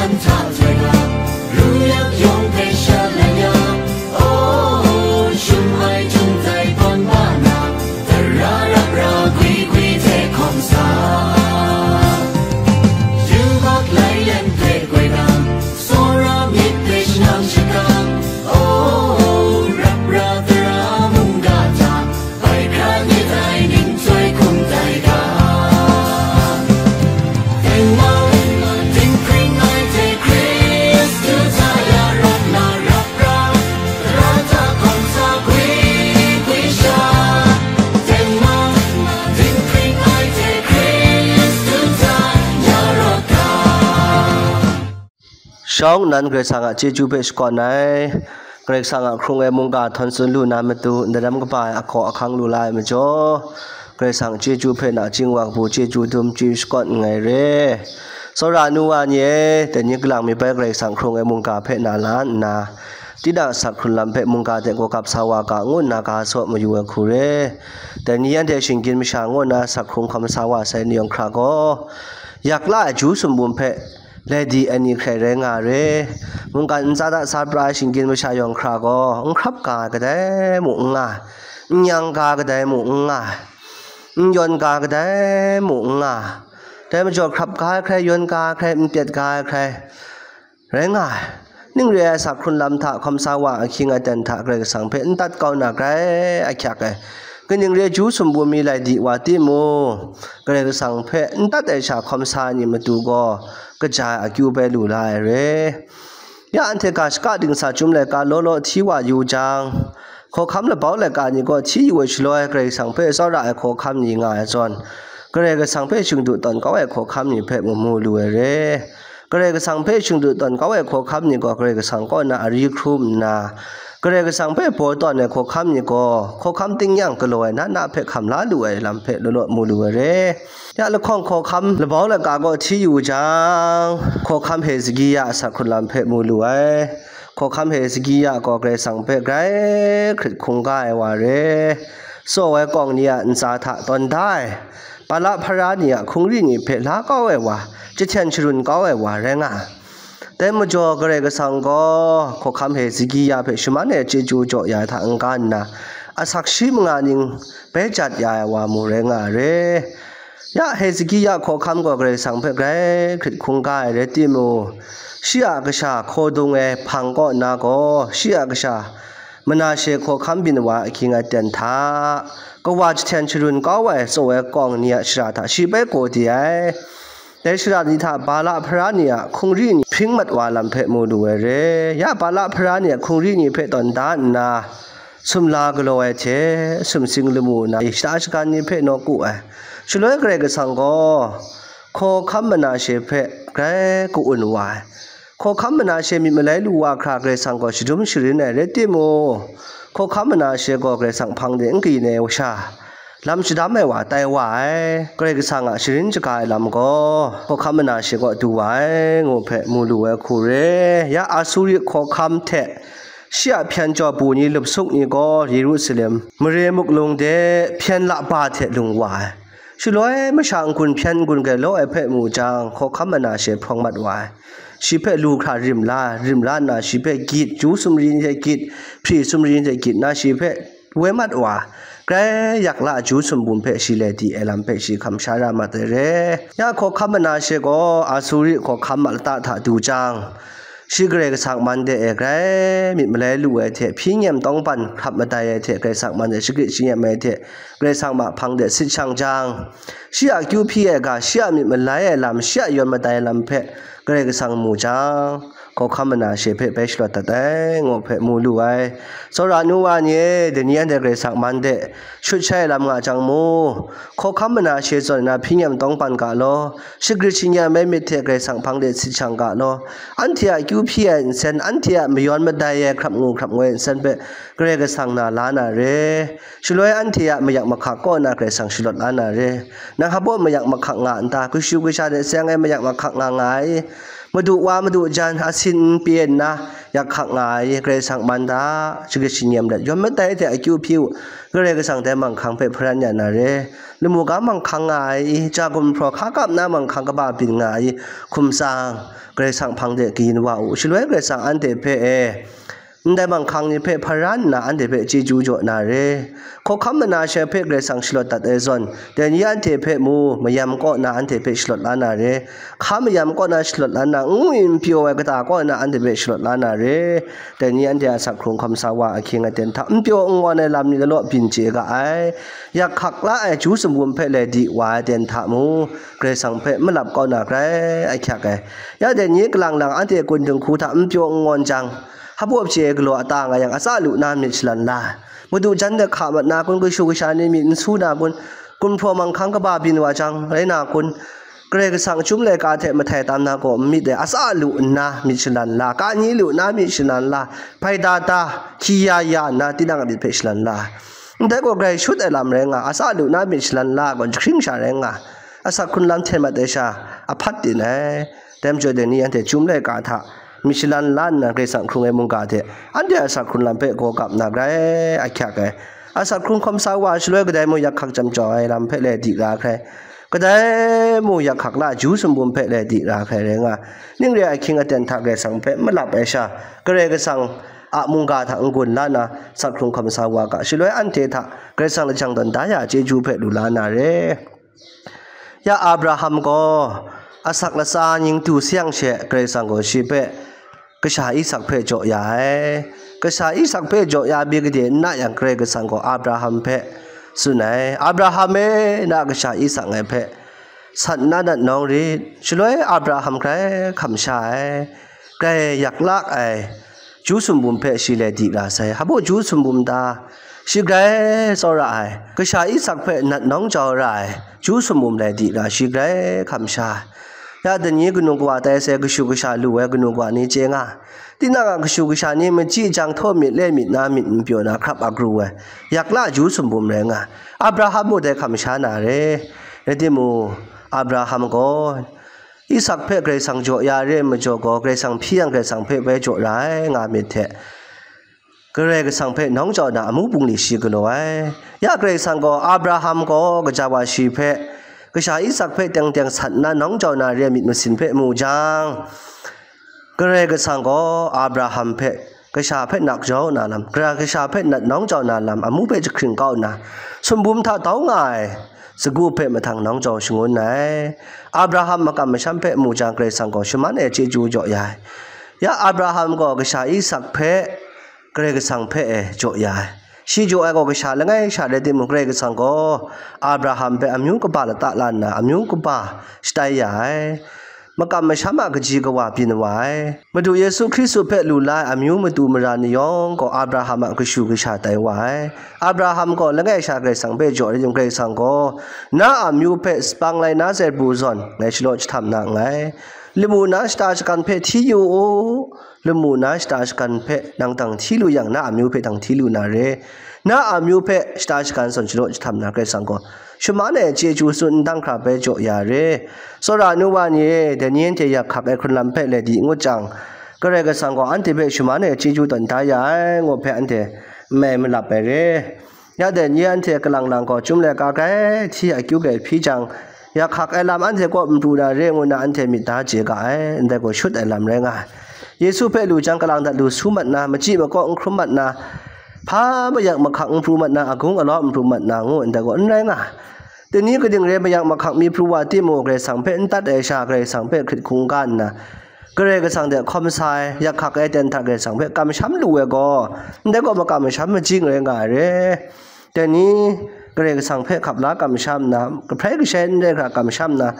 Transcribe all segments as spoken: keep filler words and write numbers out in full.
Nta htoi na, ru yak yawng hpe shalai ya, o, shum ai jung dai tawn wa na, tara rap ra gwi gwi hte hkawm sa. Yubak lai len hpe goi na, tsawra myit hpe shanang shakang, o, rap ra tara mungga hta, bai hkra myit ai ning chyoi hkum tai ga. Tengman, dinghpring ai hte Hkristu hta ya rawt na rap ra, tara hta hkawm sa gwi gwi sha. Tengman, dinghpring ai hte Hkristu hta ya rawt ga. Shawng nnan Karai Kasang a chyeju hpe shakawn ai, Karai Kasang a hkrung ai mungga htawn tsun lu na matu, ndaram kaba ai ahkaw ahkang lu la ai majaw, Karai Kasang chyeju hpe nachying wa kabu chyeju dum chyeju shakawn nngai re. Tsawra nu wa ni e, dai ni kalang mi bai Karai Kasang hkrung ai mungga hpe na la nna, tinang asak hkrun lam hpe mungga de gaw gap sa wa ga ngu nna ga saw mayu ai hku re. Dai ni anhte shinggyim masha ngu nna asak hkrung hkam sa wa sai ni yawng hkra gaw, yak la ai ju sumbum hpe, lai di ai ni hkrai rai nga re. Mungkan ntsa hta sa pra ai shinggyim masha yawng hkra gaw, n hkrap ga ai kadai mung n nga, n yang ga ai kadai mung n nga, n yawn ga ai kadai mung n nga, dai majaw hkrap ga ai hkrai, yawn ga ai hkrai, n pyat ga ai hkrai, rai nga ai. Ning re ai asak hkrun lam hta hkawm sa wa ahkying aten hta Karai Kasang hpe n tat kau na grai ahkyak ai. Kaning re ju sumbum mi lai di wa timung, Karai Kasang hpe n tat ai sha hkawm sa ai ni matu gaw, kaja ai akyu bai lu la ai re. Ya anhte ga shaka dingsa chyum laika law law hti wa yu jang, hkawhkam labau laika ni gaw hti yu ai shaloi, Karai Kasang hpe tsawra ai hkawhkam ni nga ai zawn, Karai Kasang hpe shingdu tawn kau ai hkawhkam ni hpe mu mu lu ai re. Karai Kasang hpe shingdu tawn kau ai hkawhkam ni gaw Karai Kasang kaw na ari hkrum nna, Karai Kasang hpe baw tawn ai hkawhkam ni gaw hkawhkam tingnyang galaw ai na na hpe hkam la lu ai lam hpe law law mu lu ai re. Ya lahkawng hkawhkam labau laika gaw hti yu jang, hkawhkam Hezekia a asak hkrun lam hpe mu lu ai. Hkawhkam Hezekia gaw Karai Kasang hpe grai hkrit hkungga ai wa re, tsaw ai kawng ni a ntsa hta tawn da ai, Bala hpara ni a hkungri ni hpe la kau ai wa, jahten sharun kau ai wa rai nga ai. Dai majaw Karai Kasang gaw hkawhkam Hezekia hpe shaman ai chyeju jaw ya ai hta n-ga nna, asak shi manga ning bai jat ya ai wa mu rai nga ai re. Ya Hezekia hkawhkam gaw Karai Kasang hpe grai hkrit hkungga ai rai timung, shi a kasha hkaw dung ai hpang kaw na gaw, shi a kasha Manashe hkawhkam byin wa ai ahkying aten hta, kawa jahten sharun kau ai tsaw ai kawng ni a shara hta shi bai gaw di ai. Dai shara ni hta Bala hpara ni a hkungri ni hpring mat wa lam hpe mu lu ai re. Ya Bala hpara ni a hkungri ni hpe tawn da nna, sumla galaw ai hte sumsing lamu na shata shagan ni hpe nawku ai. Shaloi Karai Kasang gaw hkawhkam Manashe hpe grai ka-un wa ai. Hkawhkam Manashe myit malai lu wa hkra Karai Kasang gaw shadum sharin ai rai timung, hkawhkam Manashe gaw Karai Kasang hpang de n kayin ai wa sha, lam shadam ai wa tai wa ai. Karai Kasang a sharin shaga ai lam gaw hkawhkam Manashe kaw du wa ai, ngu hpe mu lu ai hku re. Ya Asuri hkawhkam hte shi a hpyen jaw bu ni lup suk ni gaw Yerusalem mare muklung de hpyen laba hte lung wa ai. Shaloi masha n-gun hpyen n-gun galaw ai hpe mu jang, hkawhkam Manashe hprawng mat wa ai. Shi hpe lu hkra rim la, rim la nna shi hpe gyit, ju sumri ni hte gyit, hpri sumri ni hte gyit nna shi hpe woi mat wa, grai yak la ju sumbum hpe shi lai di ai lam hpe shi hkam sha ra mat ai re. Ya hkawhkam Manashe gaw Asuri hkawhkam a lata hta du jang, shi Karai Kasang man de e grai myit malai lu ai hte, hpyi nyem tawngban hkrap madai ai hte, Karai Kasang man de shagrit shingnyam ai hte, Karai Kasang ma hpang de sit shang jang, shi a akyu hpyi ai ga, shi a myit malai ai lam, shi a yawn madai ai lam hpe Karai Kasang mu jang, hkawhkam Manashe hpe bai shalawt dat ai, ngu hpe mu lu ai. Tsawra nu wa ni e, dai ni anhte Karai Kasang man de shut shai lam nga jang mu. Hkawhkam Manashe zawn na hpyi nyem tawngban ga law, shagrit shingnyam ai myit hte Karai Kasang hpang de sit shang ga law, anhte a akyu hpyi ai nsen, anhte a mayawn madai ai hkrap ngu hkrap ngoi nsen hpe Karai Kasang na la na re. Shaloi anhte a mayak mahkak kaw na Karai Kasang shalawt la na re. Nang hpa baw mayak mahkak nga n ta? Kashu kasha hte seng ai mayak mahkak nga nga ai. Madu wa madu jan asin n pye nna yak hkak nga ai, Karai Kasang man da, shagrit shingnyam let yawm mat ai hte akyu hpyi u, Karai Kasang dai manghkang hpe hparan ya na re. Lamu ga manghkang nga ai, ja gumhpraw hka kap na manghkang kaba byin nga ai, hkum tsang, Karai Kasang hpang de kayin wa u, shaloi Karai Kasang anhte hpe e, ndai manghkang ni hpe hparan nna anhte hpe chyeju jaw na re. Hkawhkam mana she hpe Karai Kasang shalawt dat ai zawn, dai ni anhte hpe mu, mayam kaw na anhte hpe shalawt la na re. Hka mayam kaw na shalawt la na, n ngwi n pyaw ai kata kaw na anhte hpe shalawt la na re. Dai ni anhte a asak hkrung hkawm sa wa ahkying aten hta n pyaw n ngawn ai lam ni lalaw byin chye ga ai. Yak hkak la ai ju sumbum hpe lai di wa ai aten hta mu, Karai Kasang hpe malap kau na grai ahkyak ai. Ya dai ni kalang lang anhte kun dinghku hta n pyaw n ngawn jang, hpaw chye ai galaw ata nga yang, atsa lu na myit shalan la, madu jan de hka mat na kun, kashu kasha ni myit n su na kun, gumhpraw manghkang kaba byin wa jang rai na kun, Karai Kasang chyum laika hte mahtai tam na gaw n myit dai, atsa lu nna myit shalan la, kani lu na myit shalan la, hpai da ta, hti ya ya nna tinang a myit hpe shalan la. Ndai gaw grai shut ai lam rai nga, atsa lu na myit shalan la gaw jahkring sha rai nga, asak hkrun lam hten mat ai sha ahpat tin ai. Dai majaw dai ni anhte chyum laika hta myit shalan la nna Karai Kasang hkrung ai mungga hte anhte a asak hkrun lam hpe gaw gap na grai ahkyak ai. Asak hkrung hkawm sa wa shaloi kadai mung yak hkak jam jau ai lam hpe lai di ra hkrai, kadai mung yak hkak la ju sumbum hpe lai di ra hkrai rai nga, ning re ai ahkying aten hta Karai Kasang hpe malap ai sha, Karai Kasang a mungga hta n-gun la na, asak hkrung hkawm sa wa ga, shaloi anhte hta Karai Kasang lajang tawn da ya chyeju hpe lu la na re. Ya Abraham gaw asak latsa ning du sayang she, Karai Kasang gaw shi hpe kasha Isak hpe jaw ya ai. Kasha Isak hpe jaw ya mi gade n na yang, Karai Kasang gaw Abraham hpe tsun ai, "Abraham e, na kasha Isak ngai hpe sat nna nat nawng rit." Shaloi Abraham grai hkam sha ai, grai yak lak ai, ju sumbum hpe shi lai di ra sai. Hpaw ju sumbum ta? Shi grai tsawra ai, kasha Isak hpe nat nawng jau ra ai ju sumbum lai di ra shi grai hkam sha ai. Ya dai ni kanu kawa tai sai, kashu kasha lu ai kanu kawa ni chye nga, tinang a kashu kasha ni machyi jang htaw myit le myit na myit n pyaw na hkrap akru ai, yak la ju sumbum rai nga, Abraham mung dai hkam sha na re. Rai timung, Abraham gaw Isak hpe Karai Kasang jaw ya re ai majaw gaw, Karai Kasang hpyi yang Karai Kasang hpe bai jaw ra ai nga myit hte, Karai Kasang hpe nawng jau na amu bungli shi galaw ai. Ya Karai Kasang gaw Abraham gaw kaja wa shi hpe, kasha Isak hpe teng teng sat nna nawng jau na re ai myit masin hpe mu jang, Karai Kasang gaw Abraham hpe kasha hpe nak jau na lam, Karai Kasha hpe nat nawng jau na lam amu hpe jahkring kau nna, sumbum hta tau nga ai sagu hpe mahtang nawng jau shangun ai. Abraham makam masham hpe mu jang, Karai Kasang gaw shaman e chyeju jaw ya ai. Ya Abraham gaw kasha Isak hpe Karai Kasang hpe e jaw ya ai. Shi jaw ai gaw kasha langai sha rai timung, Karai Kasang gaw Abraham hpe amyu kaba lata la nna, amyu kaba shatai ya ai. Makam masham a kaji kawa byin wa ai. Madu Yesu Hkristu hpe lu la ai amyu matu mara ni yawng gaw Abraham a kashu kasha tai wa ai. Abraham gaw langai sha Karai Kasang hpe jaw rai timung, Karai Kasang gaw, "Na a amyu hpe sapang lai na zawn pru zawn, ngai shalaw jahtam na nngai. Lamu na shata shagan hpe hti yu u. Lamu na shata shagan hpe nang dang hti lu yang, na amyu hpe dang hti lu na re. Na amyu hpe shata shagan zawn shalaw jahtam na Karai Kasang gaw shaman e chyeju tsun n dang hkra bai jaw ya re." Tsawra nu wa ni e, dai ni anhte yak hkak ai hkrun lam hpe lai di ngut jang, Karai Kasang gaw anhte hpe shaman e chyeju tawn da ya ai, ngu hpe anhte n mai malap ai re. Ya dai ni anhte kalang lang gaw chyum laika grai hti akyu grai hpyi jang, yak hkak ai lam anhte kaw n pru na re ngu nna anhte myit da chye ga ai, ndai gaw shut ai lam rai nga ai. Yesu hpe lu jang, kalang dat lu su mat na, machyi makaw n hkrum mat na, hpa mayak mahkak n pru mat na, agung alau n pru mat na ngu ndai gaw n rai nga ai. Dai ni kaning re mayak mahkak mi pru wa timung, Karai Kasang hpe n tat ai sha, Karai Kasang hpe hkrit hkungga nna, Karai Kasang de hkawm sa ai, yak hkak ai ten hta Karai Kasang hpe kamsham lu ai gaw, ndai gaw makamsham majing rai nga ai re. Dai ni Karai Kasang hpe hkap la kamsham nna, kahprai kashai n rai hkra kamsham nna,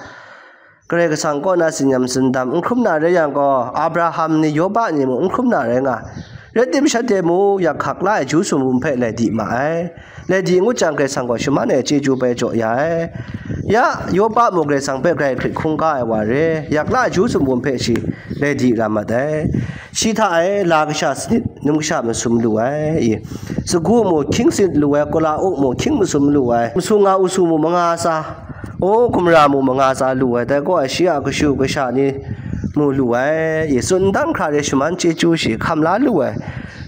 Karai Kasang kaw na tsinyam tsindam n hkrum na rai yang gaw, Abraham ni, Yoba ni mung n hkrum na rai nga ai. Rai tim, shanhte mung yak hkak la ai ju sumbum hpe lai di ma ai. Lai di ngut jang, Karai Kasang gaw shaman e chyeju bai jaw ya ai. Ya, Yoba mung Karai Kasang hpe grai hkrit hkungga ai wa re, yak la ai ju sumbum hpe shi lai di ra mat ai. Shi hta e la kasha sanit, num kasha masum lu ai, i, sagu mung hkying sanit lu ai, kula uk mung hkying masum lu ai, masu nga usu mung manga tsa, O, hkumra mu manga tsa lu ai, dai kaw ai shi a kashu kasha ni mu lu ai, Yesu ndang hkra re shaman chyeju shi hkam la lu ai.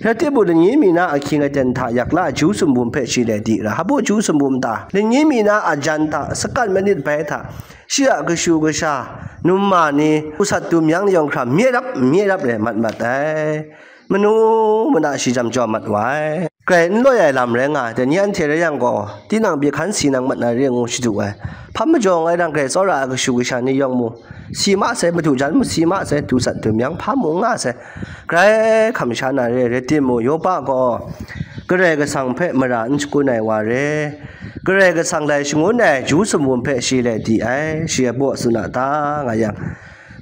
Rai timung, lani mi na ahkying aten hta yak la ai ju sumbum hpe shi le di ra, hpaw ju sumbum ta, lani mi na a jan hta sakat manit bai hta, shi a kashu kasha, num ma ni, du sat du myang ni yawng hkra mye rap mye rap rai mat mat ai. Manu mana shi jam jaw mat wa ai. Grai n loi ai lam rai nga ai, dai ni anhte rai yang gaw, tinang pyi hkan si nang mat na re ngu shadu ai. Hpa majaw ngai rang grai tsawra ai kashu kasha ni yawng mu, si ma sai, madu jan mu si ma sai, du sat du myang hpa mu n nga sai. Grai hkam sha na re, rai timung, Yoba gaw Karai Kasang hpe mara n shakun ai wa re, Karai Kasang lai shangun ai ju sumbum hpe shi le di ai, shi a baw tsun a ta, nga yang,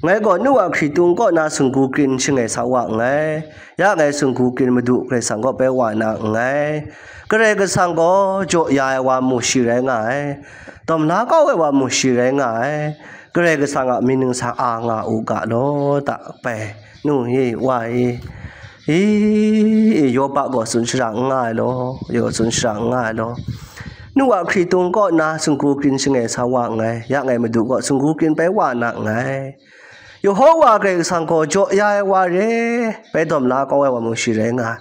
ngai gaw nu a hkritung kaw na singgu krin shangai sa wa nngai, ya ngai singgu krin Madu Karai Kasang kaw bai wa na nngai. Karai Kasang gaw jaw ya ai wa mu shi rai nga ai, dawm la kau ai wa mu shi rai nga ai. Karai Kasang a mying ningsang a nga u ga law ta bai, nu e, wa e, i, i, Yoba gaw tsun shara n nga ai law, yo tsun shara n nga ai law. Nu a hkritung kaw na singgu krin shangai sa wa nngai, ya ngai Madu gaw singgu krin bai wa na nngai. Yehowa Karai Kasang gaw jaw ya ai wa re, bai dawm la kau ai wa mu shi rai nga ai.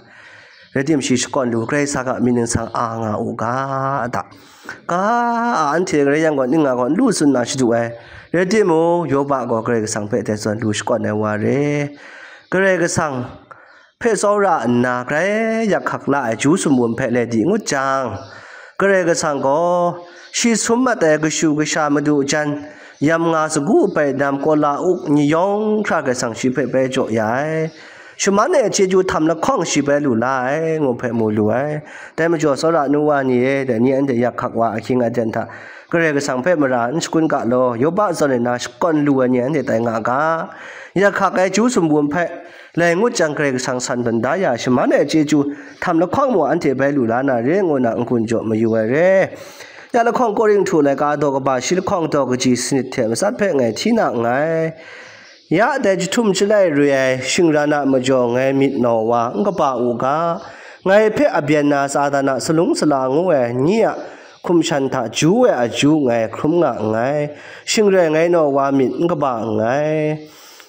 Rai timung, shi shakawn lu, Karai Kasang a mying ningsang a nga u ga, a ta. Ga a anhte rai yang gaw, ning nga gaw n lu tsun na shadu ai. Rai timung, Yoba gaw Karai Kasang hpe dai zawn lu shakawn ai wa re. Karai Kasang hpe tsawra nna grai yak hkak la ai ju sumbum hpe le di ngut jang, Karai Kasang gaw shi sum mat ai kashu kasha, madu jan, yam nga sagu bai nam, kawla uk ni yawng hkra Karai Kasang shi hpe bai jaw ya ai. Shaman ai chyeju htam lahkawng shi bai lu la ai, ngu hpe mu lu ai. Dai majaw, tsawra nu wa ni e, dai ni anhte yak hkak wa ahkying aten hta Karai Kasang hpe mara n shakun ga law, Yoba zawn e na shakawn lu ai ni anhte tai nga ga. Yak hkak ai ju sumbum hpe lai ngut jang, Karai Kasang san hpan da ya ai shaman ai chyeju htam lahkawng mung anhte bai lu la na re, ngu na n-gun jaw mayu ai re. Ya lahkawng Korinhtu laika daw kaba shi lahkawng daw kaji sanit hte matsat hpe ngai hti na nngai. Ya dai jahtum shalai re ai shingran a majaw ngai myit naw wa n kaba u ga, ngai hpe abyen na Satan a salung sala ngu ai ni a hkum shan hta ju ai aju ngai hkrum nga nngai, shing rai ngai naw wa myit n kaba nngai.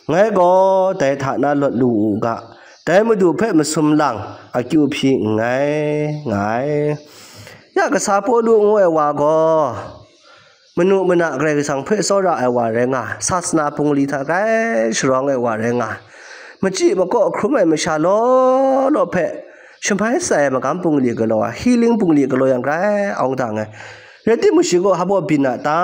Ngai gaw dai hta na lawt lu u ga, dai Madu hpe masum lang akyu hpyi nngai, nga ai. Ya kasa Pawlu ngu ai wa gaw, manu mana Karai Kasang hpe tsawra ai wa rai nga ai, sasana bungli hta grai sharawng ai wa rai nga ai, machyi makaw hkrum ai masha law law hpe shamai sai ai magam bungli galaw ai, healing bungli galaw yang grai awng dang ai. Rai timung, shi gaw hpaw byin a ta,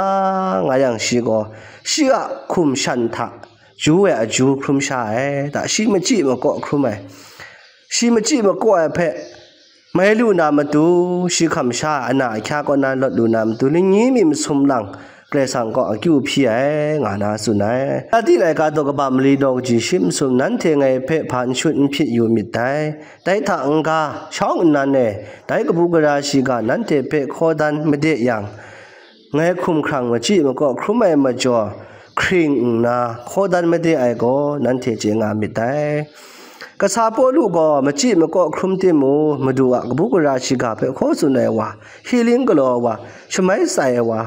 nga yang, shi gaw shi a hkum shan hta ju ai aju hkrum sha ai, ta, shi machyi makaw hkrum ai, shi machyi makaw ai hpe mai lu na matu, shi hkam sha ai ana ahkya kaw na lawt lu na matu, lani mi masum lang Karai Kasang kaw akyu hpyi ai, nga na tsun ai. Galati laika daw kaba mali daw kaji shi masum, nanhte ngai hpe hpa n shut n hpyit yu myit dai. Dai hta n-ga, shawng nnan e, dai kabu gara shiga nanhte hpe hkaw dan made yang, ngai hkum hkrang machyi makaw hkrum ai majaw, hkring nna hkaw dan made ai gaw nanhte chye nga myit dai. Kasa Pawlu gaw machyi makaw hkrum timung, Madu a kabu gara shiga hpe hkaw tsun ai wa, healing galaw ai wa, shamai sai ai wa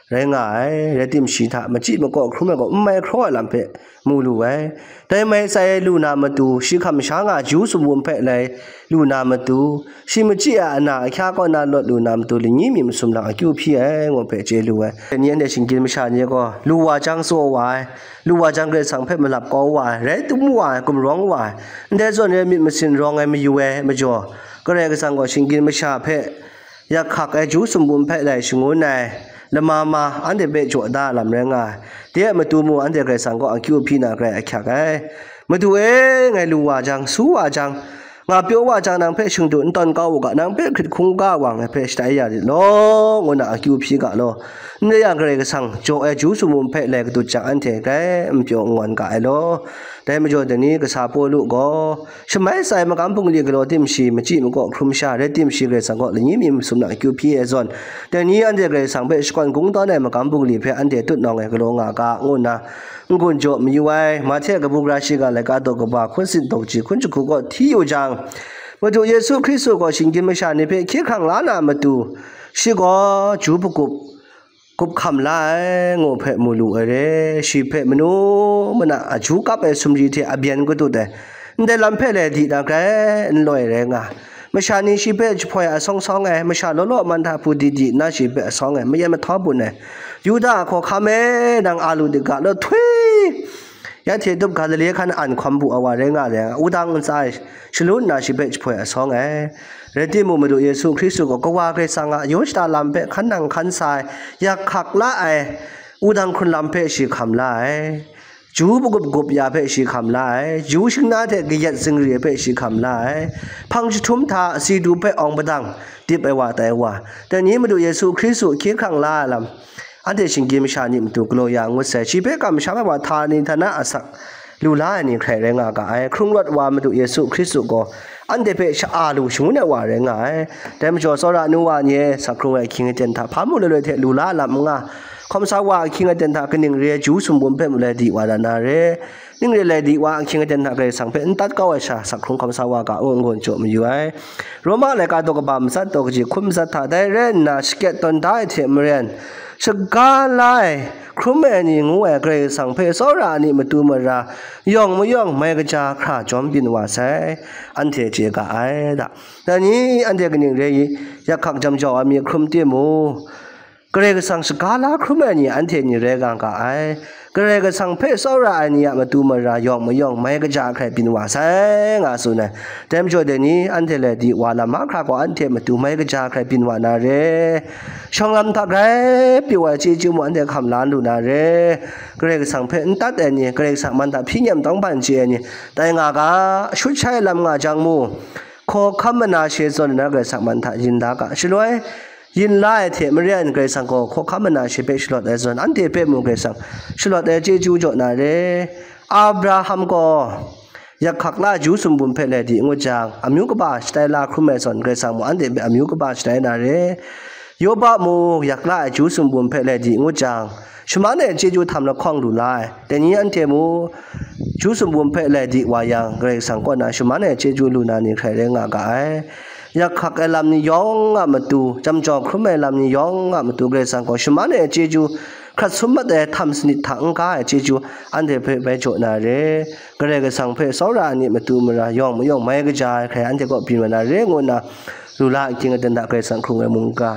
rai nga ai. Rai timung, shi hta machyi makaw hkrum ai gaw n mai hkraw ai lam hpe mu lu ai. Dai mai sai ai lu na matu, shi hkam sha nga ju sumwum hpe lai lu na matu, shi machyi a ana ahkya kaw na lawt lu na matu, lani mi masum lang akyu hpyi ai, ngu hpe chye lu ai. Dai ni anhte shinggyim masha ni gaw, lu wa jang tsaw wa ai, lu wa jang Karai Kasang hpe malap kau wa ai, rai tum wa ai, gumrawng wa ai, ndai zawn e myit masin rawng ai mayu ai majaw, Karai Kasang gaw shinggyim masha hpe yak hkak ai ju sumwum hpe lai shangun ai lama ma anhte hpe jaw da ai lam rai nga ai. Dai a matu mung anhte Karai Kasang kaw akyu hpyi na grai ahkyak ai. Madu e, ngai lu wa jang, su wa jang, nga pyaw wa jang, nang hpe shingdu n tawn kau u ga, nang hpe hkrit hkungga wa ngai hpe shatai ya rit law, ngu na akyu hpyi ga law. N rai yang, Karai Kasang jaw ai ju sumwum hpe lai katut jang, anhte grai n pyaw n ngawn ga ai law. Dai majaw, dai ni kasa Pawlu gaw, shamai sai magam bungli galaw tim shi, machyi makaw hkrum sha, rai tim shi Karai Kasang kaw lani mi masum na akyu hpyi ai zawn, dai ni anhte Karai Kasang hpe shakawn kungdawn ai magam bungli hpe anhte tutnawng e galaw nga ga, ngu nna n-gun jaw mayu ai. Mahte kabu gara shiga laika daw kaba hkun sit daw kaji hkun jahku kaw hti yu jang, Madu Yesu Hkristu gaw shinggyim masha ni hpe hkye hkrang la na matu, shi gaw ju hpagup gup hkam la ai ngu hpe mu lu ai re, shi hpe manu mana a ju kap ai sumri hte a byen katut ai, ndai lam hpe lai di na grai n loi rai nga. Masha ni shi hpe jahpoi a sawng sawng ai, masha law law man hta hpu di di nna shi hpe a sawng ai, mayen mahtaw bun ai, Yuda a hkawhkam e, nang a lu diga law htwi, ya hte dup Galile hkan an hkawm bu ai wa rai nga ai, wudang ntsa e shalun nna shi hpe jahpoi a sawng ai. Rai timung, Madu Yesu Hkristu gaw Kawa Karai Kasang a yaw shada lam hpe hkan nang hkan sa ai, yak hkak la ai, wudang hkrun lam hpe shi hkam la ai, ju magup gup ya hpe shi hkam la ai, ju shingna hte kayat zingri hpe shi hkam la ai, hpang jahtum hta si du hpe awng padang dip ai wa tai wa, dai ni Madu Yesu Hkristu hkye hkrang la ai lam, anhte shinggyim masha ni matu galaw ya ngut sai, shi hpe kamsham ai wa htani htana asak lu la ai ni hkrai rai nga ga ai. Hkrung rawt wa Madu Yesu Hkristu gaw anhte hpe sha-, a lu shangun ai wa rai nga ai. Dai majaw, tsawra nu wa ni e, sak hkrung ai ahkying aten hta hpa mung loi loi hte lu la lam n nga, hkawm sa wa ahkying aten hta kaning re ai ju sumbum hpe mung lai di wa na na re. Ning re lai di wa ahkying aten hta Karai Kasang hpe n tat kau ai sha, sak hkrung hkawm sa wa ga ngu n-gun jaw mayu ai. Roma laika daw kaba matsat daw kaji hkun matsat hta, dai rai nna, shakyet tawn da ai hte maren, shaga la ai, hkrum ai ni ngu ai Karai Kasang hpe tsawra ai ni matu mara, yawng mayawng mai kaja hkra jawm byin wa sai, anhte chye ga ai da. Dai ni anhte kaning re i, yak hkak jam jau ai mi hkrum timung, Karai Kasang shaga la hkrum ai ni anhte ni rai nga ga ai. Karai Kasang hpe tsawra ai ni a matu mara yawng mayawng mai kaja hkrai byin wa sai, nga tsun ai. Dai majaw dai ni anhte lai di wa lam mahkra gaw anhte matu mai kaja hkrai byin wa na re. Shawng lam hta grai pyi wa ai chyeju mung anhte hkam la lu na re. Karai Kasang hpe n tat ai ni, Karai Kasang man hta hpyi nyem tawngban chye ai ni, tai nga ga, shut shai lam nga jang mung, hkawhkam mana she zawn na Karai Kasang man hta yin da ga. Shaloi, yin la ai hte maren Karai Kasang gaw hkawhkam mana she hpe shalawt ai zawn, anhte hpe mung Karai Kasang shalawt ai chyeju jaw na re. Abraham gaw yak hkak la ai ju sumbum hpe lai di ngut jang, amyu kaba shatai la hkrum ai zawn, Karai Kasang mung anhte hpe amyu kaba shatai na re. Yoba mung yak la ai ju sumbum hpe lai di ngut jang, shaman ai chyeju htam lahkawng lu la ai. Dai ni anhte mung ju sumbum hpe lai di wa yang, Karai Kasang kaw na shaman ai chyeju lu na ni hkrai rai nga ga ai. Yak hkak ai lam ni yawng a matu, jam jau hkrum ai lam ni yawng a matu, Karai Kasang gaw shaman ai chyeju, hkrat sum mat ai htam sanit hta n-ga ai chyeju, anhte hpe bai jaw na re. Karai Kasang hpe tsawra ai ni matu mara yawng mayawng mai kaja ai hkrai anhte kaw byin wa na re, ngu nna, lu la ahkying aten hta Karai Kasang hkrung ai mungga,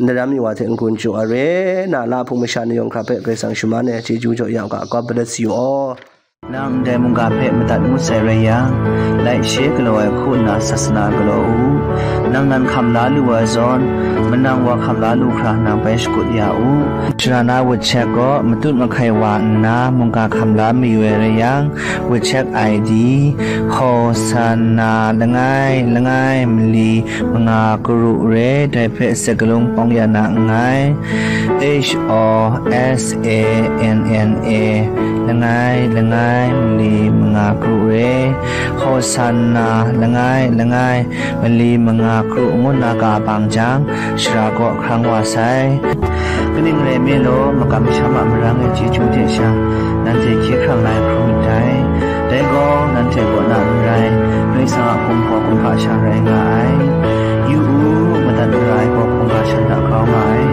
ndaram yu wa hte n-gun jaw ai re. Na la hpung masha ni yawng hkra hpe Karai Kasang shaman ai chyeju jaw ya u ga. God bless you all. Nang ndai mungga hpe madat ngut sai rai yang, laishe galaw ai hku nna sasana galaw u. Nang nan hkam la lu ai zawn, manang wa hkam la lu hkra nang bai shakut ya u. Sara na wut chek gaw matut mahkai wa nna mungga hkam la mayu ai rai yang, wut chek I D, Hosanna langai langai mali manga karu re, dai hpe sakalung pawng ya na nngai. H O S A N N A, langai langai mali manga karu re, Hosanna langai langai mali manga karu ngu nna ka bang jang, shara kaw hkrang wa sai. Kaning rai nme law, makam masham a marang e chyeju hte sha, nanhte hkye hkrang la ai hkrum ndai. Dai gaw, nanhte kaw na n rai, Karai Kasang a hkum hpaw hkum hpa sha rai nga ai. Yu u, madat mara ai gaw hkungga shan hta grau nga ai.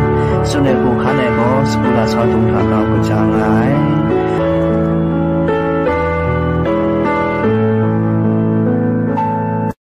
Tsun ai hku hkan ai gaw, sagu lasau dung hta grau kaja nga ai.